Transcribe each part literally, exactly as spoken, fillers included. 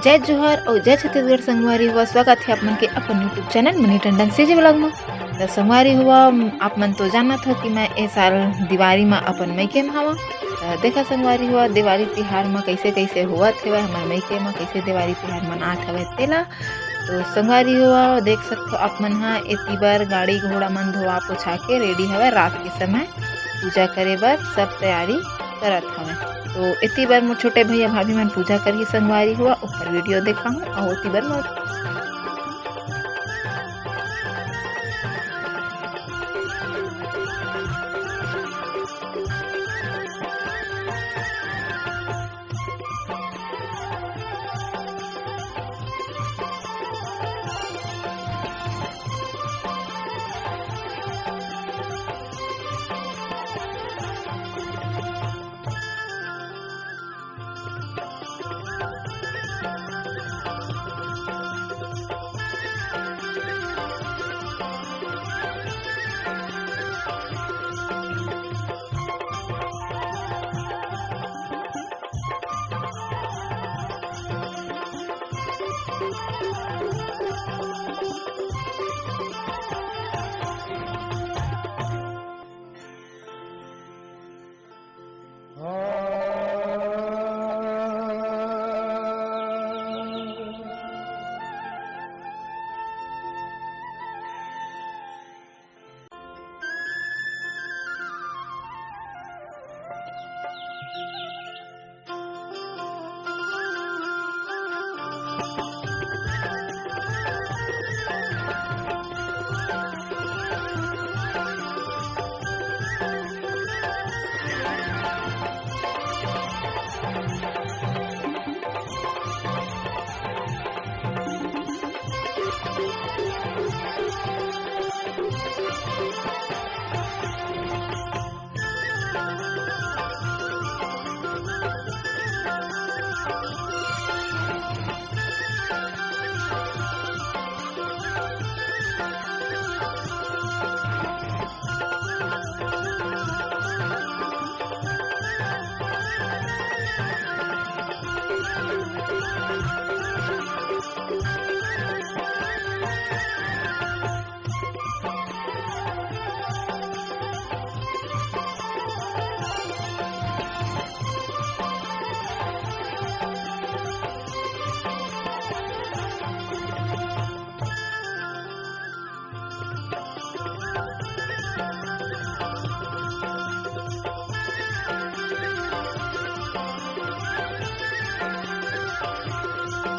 जय जोहार अउ जय छत्तीसगढ़ संगवारी हो, स्वागत हे आप मन के अपन YouTube channel money Tandon CG vlog म। त संगवारी हो, आप मन तो जानत हो कि मैं ए साल दिवाली म अपन मइके म हवं। त देखा संगवारी हो, दिवाली तिहार म कइसे कइसे होवत हेवय, हमर मइके म कइसे दिवाली तिहार मनात हवय तेला। तो संगवारी हो, देख सकथो आप मन ह, एती बर गाड़ी घोड़ा मन धोवा पोछा के रेडी हवय, रात के समय पूजा करे बर सब तैयारी करत हवय। तो एती बर मोर छोटे भैया भाभी मन पूजा करही संगवारी हो, ओकर वीडियो देखाहूं अउ ओती बर मोर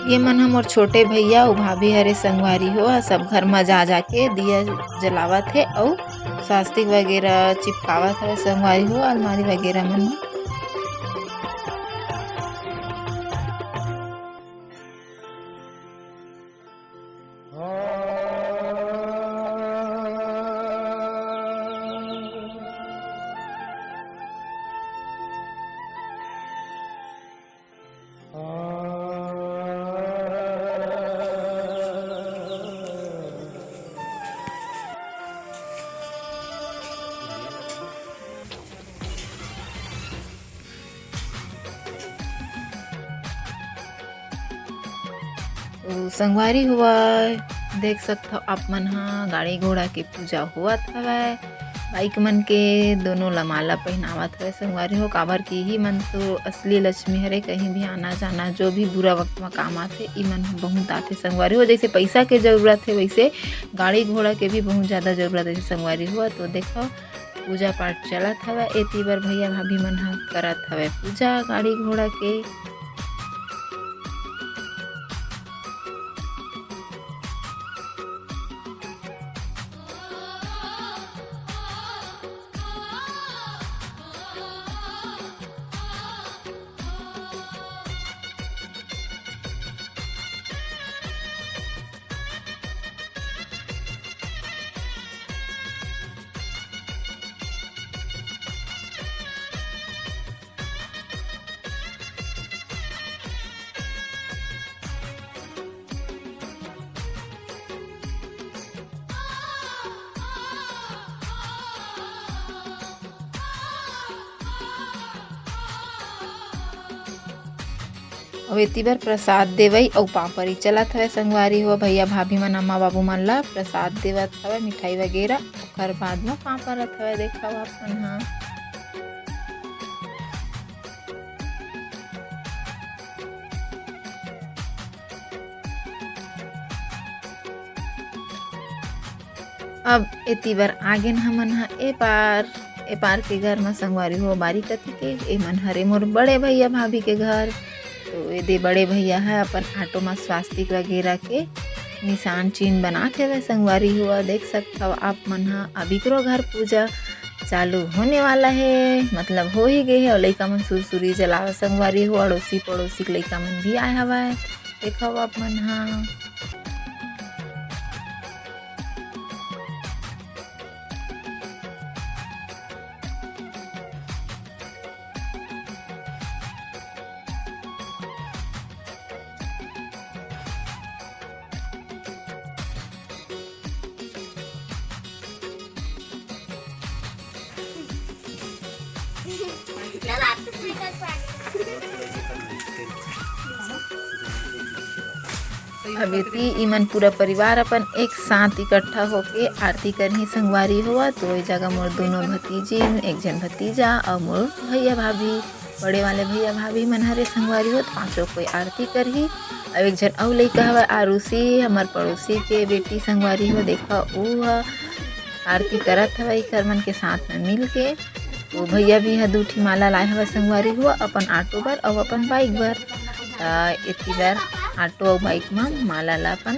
ये मन ह मोर छोटे भैया अउ भाभी हरे संगवारी हो, सब घर म जा जा के दिया जलावत हे अउ स्वास्तिक वगैरह चिपकावत हवे संगवारी हो, अलमारी वगैरह मन म। तो संगवारी हुआ, देख सकथव आप मन ह, गाड़ी घोड़ा के पूजा होवत हवय। बाइक मन के दोनों ला माला पहिनावत हवय संगवारी हो, काबर कि इही मन तो असली लक्ष्मी हरे। कहीं भी आना जाना, जो भी बुरा वक्त म काम आथे, ई मन ह बहुत आथे संगवारी हो। जैसे पैसा के जरूरत हे, वैसे गाड़ी घोड़ा के भी बहुत ज्यादा जरूरत हे संगवारी हो। तो देखो, पूजा पाठ चलत हवय, एती बर भैया भाभी मन ह करत हवय पूजा गाड़ी घोड़ा के। अउ एती बर प्रसाद देवई अउ पापड़ी चलत हवय संगवारी हो। भैया भाभी मन अम्मा बाबू मन ला प्रसाद देवत हवय, मिठाई वगैरह, ओकर बाद म पापड़ रथ हवय। देखव आप मन ह। अब एती बर आगेन हमन ह ए पार, ए पार के घर म संगवारी हो, बारी कति के ए मन हरे मोर बड़े भैया भाभी के घर। तो ए दे बड़े भैया ह अपन ऑटो म स्वास्तिक वगैरह के निशान चिन्ह बनात हवय संगवारी हो। देख सकथव आप मन ह, अब इकरो घर पूजा चालू होने वाला हे, मतलब हो ही गए हे। अउ लइका मन सुरसुरी जलावे संगवारी हो, अड़ोसी पड़ोसी के लइका मन भी आए हवय। देखव आप मन ह। अब एती इमन पूरा परिवार अपन एक साथ इकट्ठा होके आरती करही संगवारी हो। तो ए जगह मोर दोनों भतीजी, एक झन भतीजा अउ मोर भैया भाभी, बड़े वाले भैया भाभी मन हरे संगवारी हो। पांचों कोई आरती करही। अब एक झन अउ लइका हवय आरुषि, हमर पड़ोसी के बेटी संगवारी हो। देखा, ऊ ह आरती करत हवय एकर मन के साथ में मिल के। तो भैया भी ह दू ठी माला लाए हवय संगवारी हो, अपन ऑटो बर अउ अपन बाइक बर। त एती बर ऑटो अउ बाइक म माला ला अपन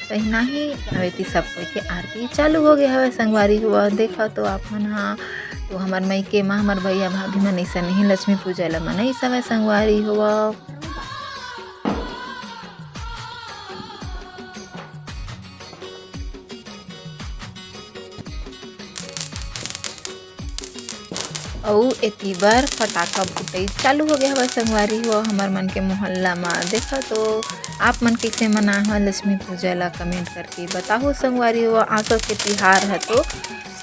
पहिनाही। अब एती सब कोई के आरती चालू हो गए हवय संगवारी हो। देखा तो आप मन ह, तो हमर मइके म हमर भैया भाभी मन अइसन ही लक्ष्मी पूजा ला मनइस हवय संगवारी हो। अउ एती बर फटाका फुटई चालू हो गए हवय संगवारी हो, हमर मन के मोहल्ला म। देखो तो आप मन कइसे मनाए हो लक्ष्मी पूजा ला, कमेंट करके बताहू संगवारी हो। आसो के तिहार ह तो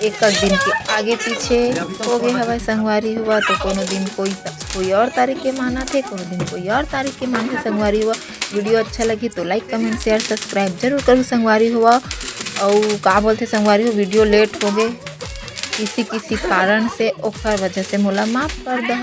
एक एक दिन के आगे पीछे हो गए हवय संगवारी हो, तो कोनो दिन कोई, कोई और तारीख के मानत हे, कोनो दिन कोई और तारीख के मानत हे संगवारी हो। वीडियो अच्छा लगी तो लाइक, कमेंट, शेयर, सब्सक्राइब जरूर करू संगवारी हो। अउ का बोलथे संगवारी हो, वीडियो लेट हो गए किसी किसी कारण से, ओकर वजह से मोला माफ कर दह।